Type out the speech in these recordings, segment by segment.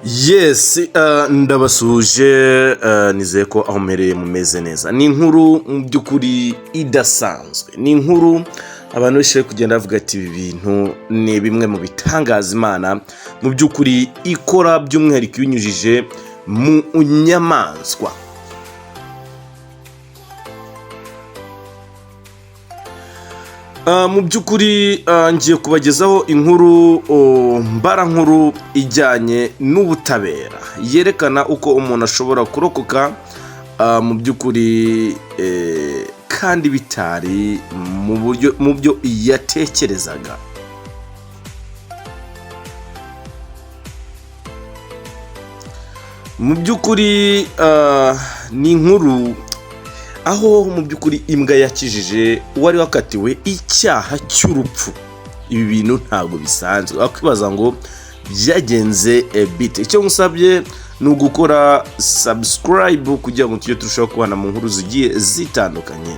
Yes, ndabasuhuje, nizeye ko aho mpereye mumeze neza. Ni inkuru mu by'ukuri idasanzwe, ni inkuru abantu benshi bari kugenda bavuga ati ibi bintu ni bimwe mu bitangaza Imana mu by'ukuri ikora, by'umwihariko ibinyujije mu nyamaswa. Mu by'ukuri ngiye kubagezaho inkuru mbarankuru ijyanye n'ubutabera, yerekana uko umuntu ashobora kurokoka mu by'ukuri kandi bitari mu buryo mu byo yatekerezaga. Mu by'ukuri ni inkuru aho mu by'ukuri imbwa yakijije uwari wakatiwe icyaha cy'urupfu. Ibi bintu ntabwo bisanzwe, wakwibaza ngo byagenze bite? Icyo ngusabye ni ugukora subscribe kugira ngo tujye turushaho kubana mu nkuru zigiye zitandukanye.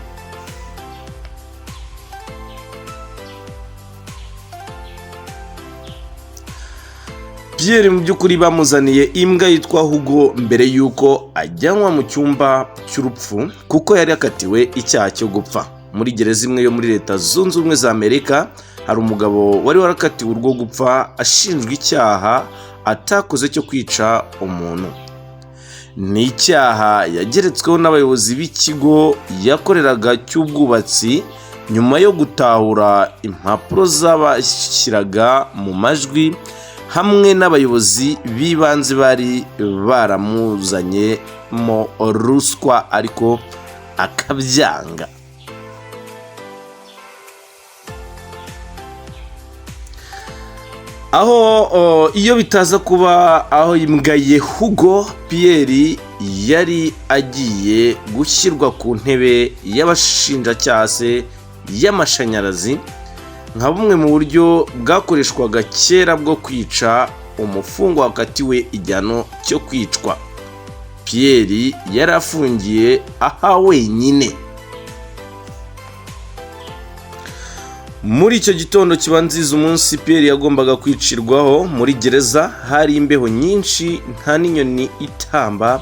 Pierre mu by'ukuri bamuzaniye imbwa yitwa Hugo mbere y'uko ajyanwa mu cyumba cy'urupfu, kuko yari yakatiwe icyaha cyo gupfa. Muri gereza imwe yo muri Leta Zunze Ubumwe za Amerika hari umugabo wari warakatiwe urwo gupfa ashinjwa icyaha atakoze cyo kwica umuntu. Ni icyaha yageretsweho n'abayobozi b'ikigo yakoreraga cy'ubwubatsi nyuma yo gutahura impapuro zabashyiraga mu majwi hamwe n'abayobozi b'ibanze bari baramuzanyemo ruswa ariko akabyanga. Aho iyo bitaza kuba aho imbwa ye Hugo, Pierre yari agiye gushyirwa ku ntebe y'abashinjacyaha se y'amashanyarazi, nka bumwe mu buryo bwakoreshwaga kera bwo kwica umufungwa wakatiwe igihano cyo kwicwa. Pierre yari afungiye aha wenyine. Muri icyo gitondo kibanziriza umunsi Pierre yagombaga kwicirwaho, muri gereza hari imbeho nyinshi, nta n'inyoni itamba.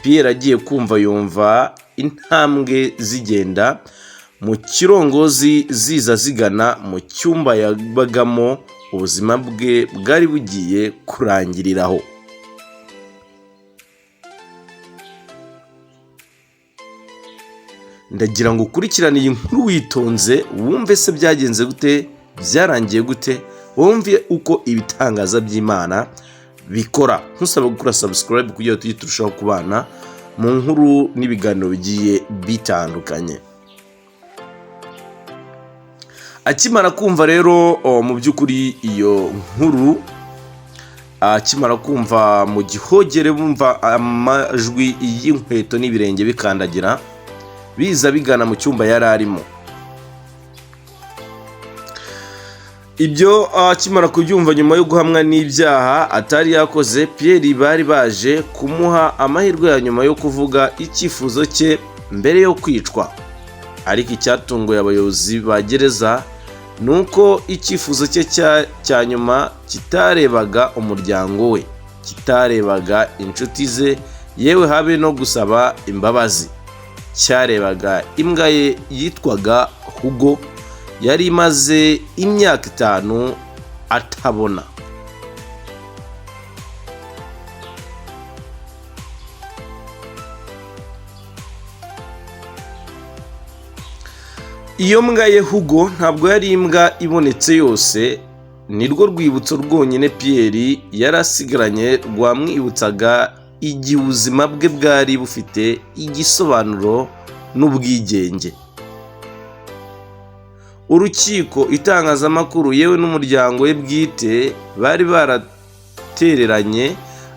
Pierre agiye kumva yumva intambwe zigenda mu kirongozi ziza zigana mu cyumba yabagamo, ubuzima bwe bwari bugiye kurangiriraho. Ndagira ngo ukurikirane iyi nkuru witonze, wumve se byagenze gute, byarangiye gute, wumve uko ibitangaza by'Imana bikora. Ntusabe gukora subscribe kugira ngo tujye turushaho kubana mu nkuru n'ibiganiro bigiye bitandukanye. Akimara kumva rero mu by'ukuri iyo nkuru, akimara kumva mu gihogere bumva amajwi y'inkweto n'ibirenge bikandagira biza bigana mu cyumba yari arimo. Ibyo akimara kubyumva nyuma yo guhamwa n'ibyaha atari yakoze, Pierre bari baje kumuha amahirwe ya nyuma yo kuvuga icyifuzo cye mbere yo kwicwa. Ariko icyatunguye abayobozi ba gereza ni uko icyifuzo cye cya nyuma kitarebaga umuryango we, kitarebaga inshuti ze, yewe habe no gusaba imbabazi. Cyarebaga imbwa ye yitwaga Hugo, yari imaze imyaka 5 atabona. Iyo mbwa ye Hugo ntabwo yari imbwa ibonetse yose, ni rwo rwibutso rwonyine Pierre yari asigaranye rwamwibutsaga igihe ubuzima bwe bwari bufite igisobanuro n'ubwigenge. Urukiko, itangazamakuru, yewe n'umuryango we bwite bari baratereranye,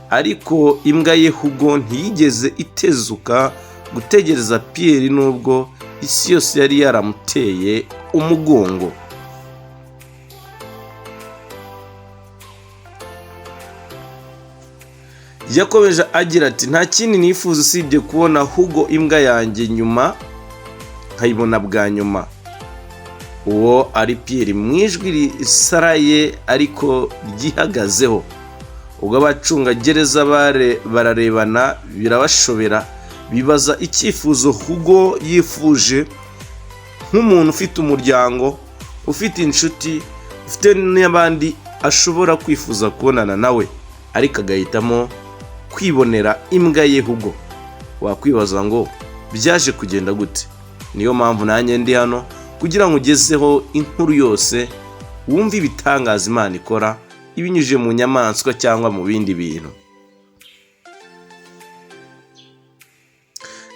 ariko imbwa ye Hugo ntiyigeze itezuka gutegereza Pierre nubwo isi yose yari yaramuteye umugongo. Yakomeje agira ati nta kindi nifuza usibye kubona Hugo imbwa yanjye nyuma nkayibona bwa nyuma. Uwo ari Pierre mu ijwi risaraye ariko ryihagazeho. Ubwo abacungagereza bararebana birabashobera, bibaza icyifuzo Hugo yifuje nk'umuntu ufite umuryango, ufite inshuti, ufite n'abandi ashobora kwifuza kubonana nawe, ariko agahitamo kwibonera imbwa ye Hugo. Wakwibaza ngo byaje kugenda gute? Niyo mpamvu nanjye ndi hano kugira ngo ugezeho inkuru yose, wumve ibitangaza Imana ikora ibinyujije mu nyamaswa cyangwa mu bindi bintu.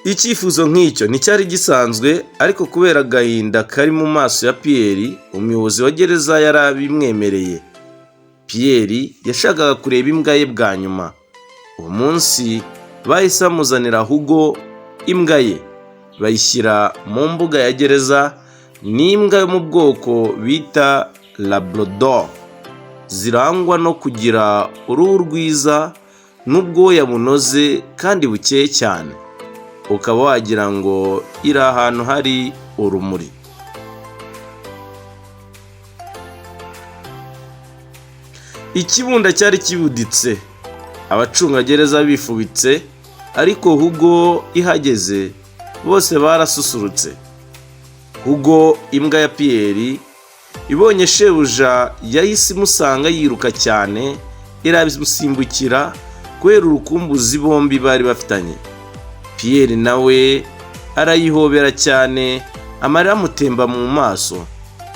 Icyifuzo nk'icyo nticyari gisanzwe, ariko kubera agahinda kari mu maso ya Pierre, umuyobozi wa gereza yarabimwemereye. Pierre yashakaga kureba imbwa ye bwa nyuma. Uwo munsi bahise bamuzanira Hugo imbwa ye, bayishyira mu mbuga ya gereza. Ni imbwa yo mu bwoko bita Labrador, zirangwa no kugira uruhu rwiza n'ubwoya bunoze kandi bukeye cyane, ukaba wagira ngo iri ahantu hari urumuri. Ikibunda cyari kibuditse, abacungagereza bifubitse, ariko Hugo ihageze bose barasusurutse. Hugo imbwa ya Pierre ibonye shebuja yahise imusanga yiruka cyane, iramusimbukira kubera urukumbuzi bombi bari bafitanye. Pierre nawe arayihobera cyane, amarira amutemba mu maso,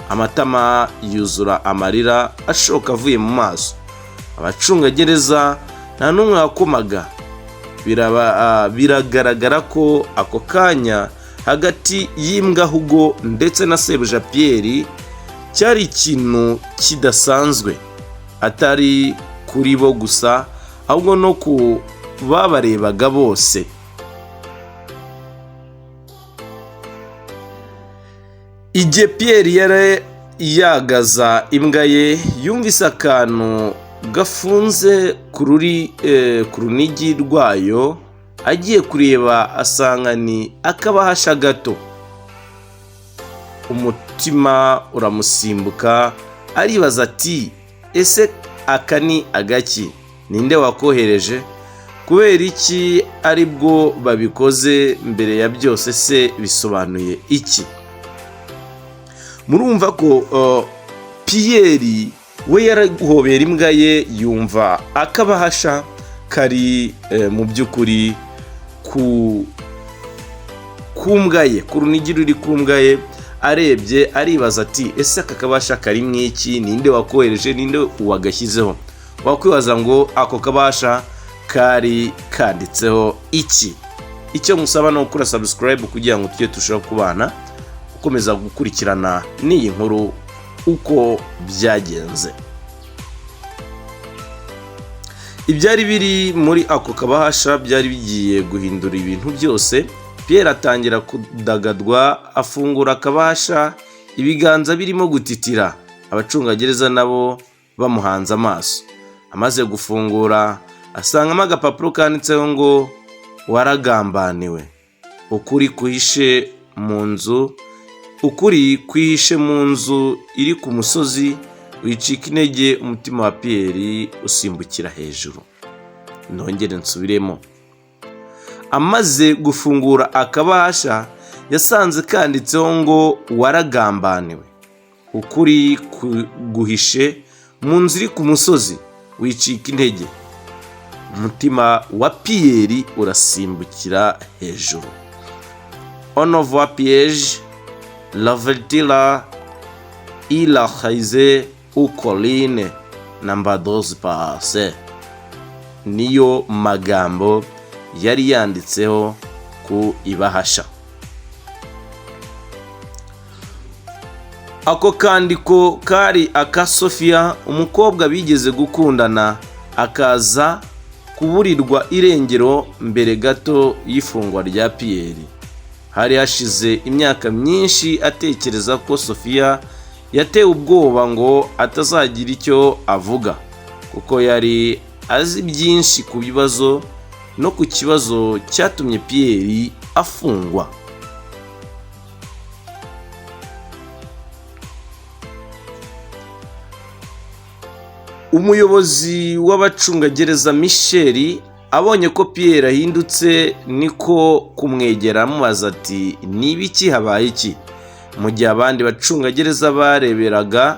amatama yuzura amarira ashoka avuye mu maso. Abacungagereza nta n'umwe wakomaga. Biragaragara ko ako kanya hagati y'imbwa Hugo ndetse na sebuja Pierre cyari ikintu kidasanzwe, atari kuri bo gusa ahubwo no ku babarebaga bose. Igihe Pierre yari yagaza imbwa ye, yumvise akantu gafunze ku runigi rwayo, agiye kureba asanga ni akabahasha gato. Umutima uramusimbuka, aribaza ati: "Ese aka ni agaki? Ninde wakohereje? Kubera iki aribwo babikoze mbere ya byose se bisobanuye iki?" Murumva ko Pierre we yaraguhobera imbwa ye, yumva akabahasha kari mu by'ukuri ku mbwa ye, ku runigi ruri ku mbwa ye. Arebye aribaza ati: "Ese aka kabasha kari mu iki? Ninde wakohereje? Ninde wagashyizeho?" Wakwibaza ngo ako kabasha kari kanditseho iki? Icyo musaba ni ukora subscribe kugira ngo tujye turushaho kubana, ukomeza gukurikirana n'iyi nkuru uko byagenze. Ibyari biri muri ako kabahasha byari bigiye guhindura ibintu byose. Pierre atangira kudagadwa, afungura akabahasha, ibiganza birimo gutitira, abacungagereza nabo bamuhanze amaso. Amaze gufungura asangamo agapapuro kanditseho ngo: "Waragambaniwe, ukuri kuhishe mu nzu, ukuri kwihishe mu nzu iri ku musozi, wicika intege." Umutima wa Pierre usimbukira hejuru. Nongere nsubiremo: amaze gufungura akabahasha yasanze kanditseho ngo: "Waragambaniwe, ukuri guhishe mu nzu iri ku musozi, wicika intege." Umutima wa Pierre urasimbukira hejuru. On voit piège la vérité il a cachée aux collines namba 12 passe. Niyo magambo yari yanditseho ku ibahasha. Ako kandiko kari aka Sofiya, umukobwa bigeze gukundana, akaza kuburirwa irengero mbere gato y'ifungwa rya Pierre. Hari hashize imyaka myinshi atekereza ko Sofiya yatewe ubwoba ngo atazagira icyo avuga, kuko yari azi byinshi ku bibazo no ku kibazo cyatumye Pierre afungwa. Umuyobozi w'abacungagereza Michel abonye ko Pierre ahindutse, niko kumwegera amubaza ati: "Ni ibiki? Habaye iki?" Mu gihe abandi bacungagereza bareberaga,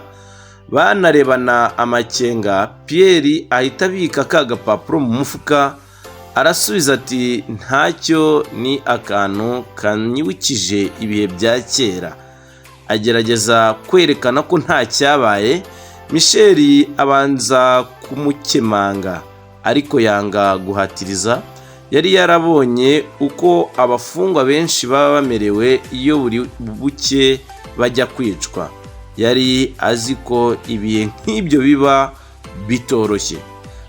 banarebana amakenga, Pierre ahita abika ka gapapuro mu mufuka, arasubiza ati: "Ntacyo, ni akantu kanyibukije ibihe bya kera." Agerageza kwerekana ko nta cyabaye. Michel abanza kumukemanga, ariko yanga guhatiriza. Yari yarabonye uko abafungwa benshi baba bamerewe iyo buri buke bajya kwicwa. Yari azi ko ibihe nk'ibyo biba bitoroshye.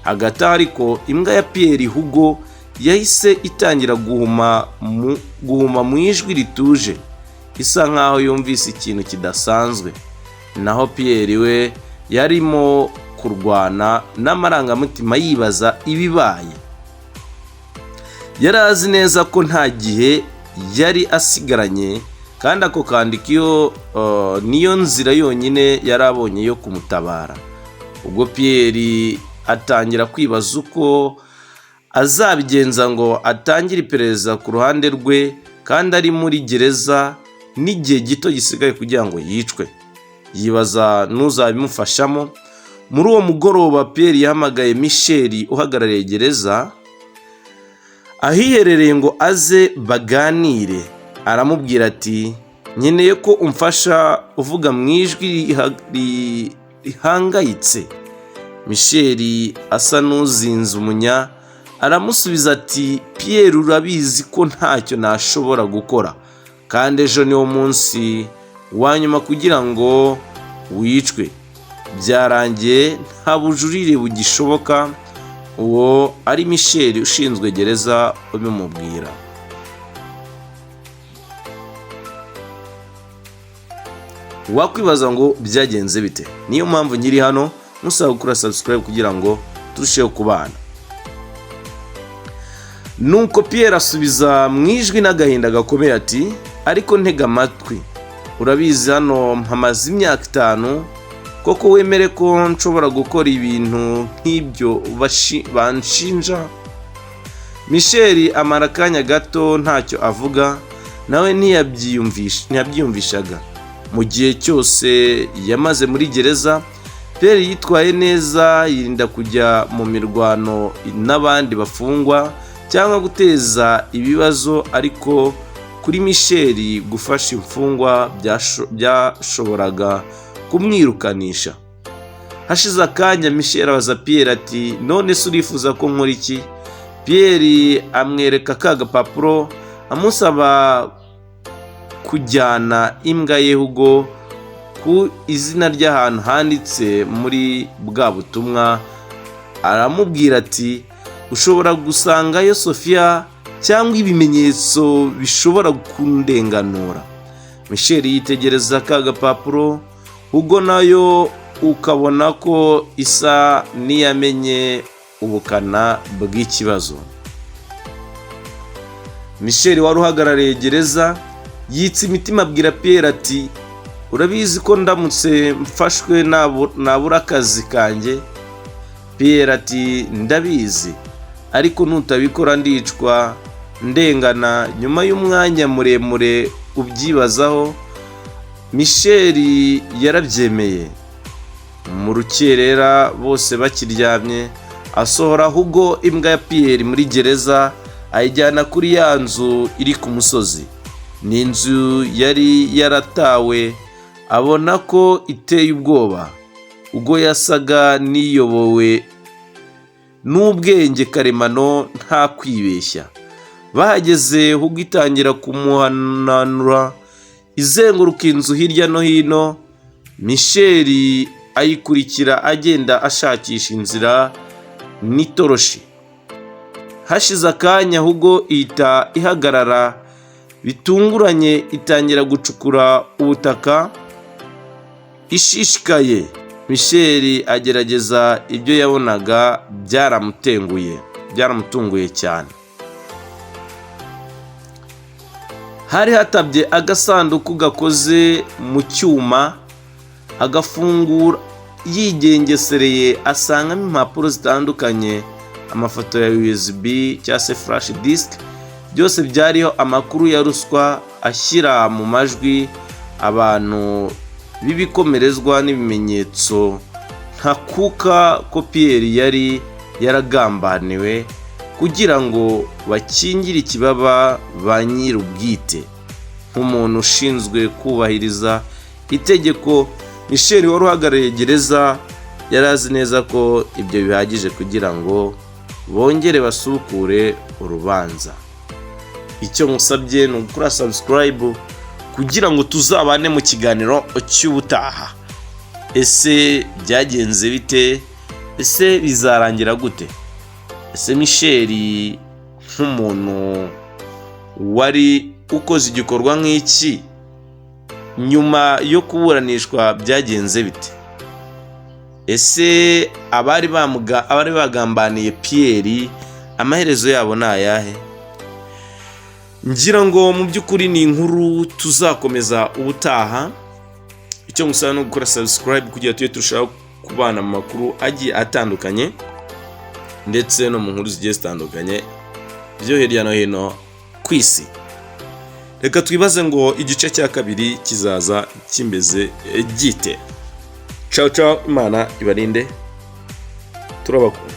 Hagati aho ariko, imbwa ya Pierre Hugo yahise itangira guhuma mu ijwi rituje, isa nkaho yumvise ikintu kidasanzwe. Naho Pierre we yarimo kurwana n'amarangamutima, yibaza ibibaye. Yari azi neza ko nta gihe yari asigaranye, kandi ako kandiko iyo niyo nzira yonyine yari abonye yo kumutabara. Ubwo Pierre atangira kwibaza uko azabigenza ngo atangire iperereza ku ruhande rwe kandi ari muri gereza n'igihe gito gisigaye kugira ngo yicwe. Yibaza n'uzabimufashamo. Muri uwo mugoroba, Pierre yahamagaye Michel uhagarariye gereza ahiherereye ngo aze baganire. Aramubwira ati: "Nkeneye ko umfasha," uvuga mu ijwi rihangayitse. Michel asa n'uzinze umunya, aramusubiza ati: "Pierre, urabizi ko ntacyo nashobora gukora, kandi ejo niwo munsi wa nyuma kugira ngo wicwe. Byarangiye, nta bujurire bugishoboka." Uwo ari Michel ushinzwe gereza ubimubwira. Wakwibaza ngo byagenze bite? Niyo mpamvu nkiri hano musaba gukora subscribe kugira ngo turusheho kubana. Nuko Pierre asubiza mu ijwi n'agahinda gakomeye ati: "Ariko ntega amatwi. Urabizi, hano mpamaze imyaka 5. Koko wemere ko nshobora gukora ibintu nk'ibyo banshinja?" Michel amara akanya gato ntacyo avuga. Nawe ntiyabyiyumvishaga. Mu gihe cyose yamaze muri gereza, Pierre yitwaye neza, yirinda kujya mu mirwano n'abandi bafungwa cyangwa guteza ibibazo. Ariko kuri Michel, gufasha imfungwa byashoboraga kumwirukanisha. Hashize akanya, Michel abaza Pierre ati: "None se urifuza ko nkora iki?" Pierre amwereka ka gapapuro, amusaba kujyana imbwa ye Hugo ku izina ry'ahantu handitse muri bwa butumwa. Aramubwira ati: "Ushobora gusangayo Sofia cyangwa ibimenyetso bishobora kundenganura." Michel yitegereza ka gapapuro. Hugo nayo ukabona ko isa n'iyamenye ubukana bw'ikibazo. Michel wari uhagarariye gereza yitsa imitima, abwira Pierre ati: "Urabizi ko ndamutse mfashwe nabura akazi kanjye." Pierre ati: "Ndabizi, ariko nutabikora ndicwa ndengana." Nyuma y'umwanya muremure ubyibazaho, Michel yarabyemeye. Mu rukerera, bose bakiryamye, asohora Hugo, imbwa ya Pierre, muri gereza, ayijyana kuri ya nzu iri ku musozi. Ni inzu yari yaratawe, abona ko iteye ubwoba. Ubwo yasaga n'iyobowe n'ubwenge karemano, nta kwibeshya. Bahageze, Hugo itangira kumuhananura, izenguruka inzu hirya no hino. Michel ayikurikira, agenda ashakisha inzira n'itoroshi. Hashize akanya, Hugo ihita ihagarara bitunguranye, itangira gucukura ubutaka ishishikaye. Michel agerageza, ibyo yabonaga byaramutenguye, byaramutunguye cyane. Hari hatabye agasanduku gakoze mu cyuma. Agafungura, Yigengesereye asangamo impapuro zitandukanye, amafoto ya USB cyangwa se flash disk, byose byariho amakuru ya ruswa ashyira mu majwi abantu b'ibikomerezwa n'ibimenyetso ntakuka ko Pierre yari yaragambaniwe kugira ngo bakingire ikibaba ba nyir'ubwite. Nk'umuntu ushinzwe kubahiriza itegeko, Michel wari uhagarariye gereza yari azi neza ko ibyo bihagije kugira ngo bongere basubukure urubanza. Icyo musabye ni ugukora subscribe kugira ngo tuzabane mu kiganiro cy'ubutaha. Ese byagenze bite? Ese bizarangira gute? Ese Michel, nk'umuntu wari ukoze igikorwa nk'iki, nyuma yo kuburanishwa byagenze bite? Ese abari bagambaniye Pierre, amaherezo yabo ni ayahe? Ngira ngo mu by'ukuri ni inkuru tuzakomeza ubutaha. Icyo ngusaba ni ugukora subscribe kugira tujye turushaho kubana mu makuru agiye atandukanye ndetse no mu nkuru zigiye zitandukanye byo hirya no hino ku isi. Reka twibaze ngo igice cya kabiri kizaza kimeze gite? Ciao ciao, Imana ibarinde, turabakunda.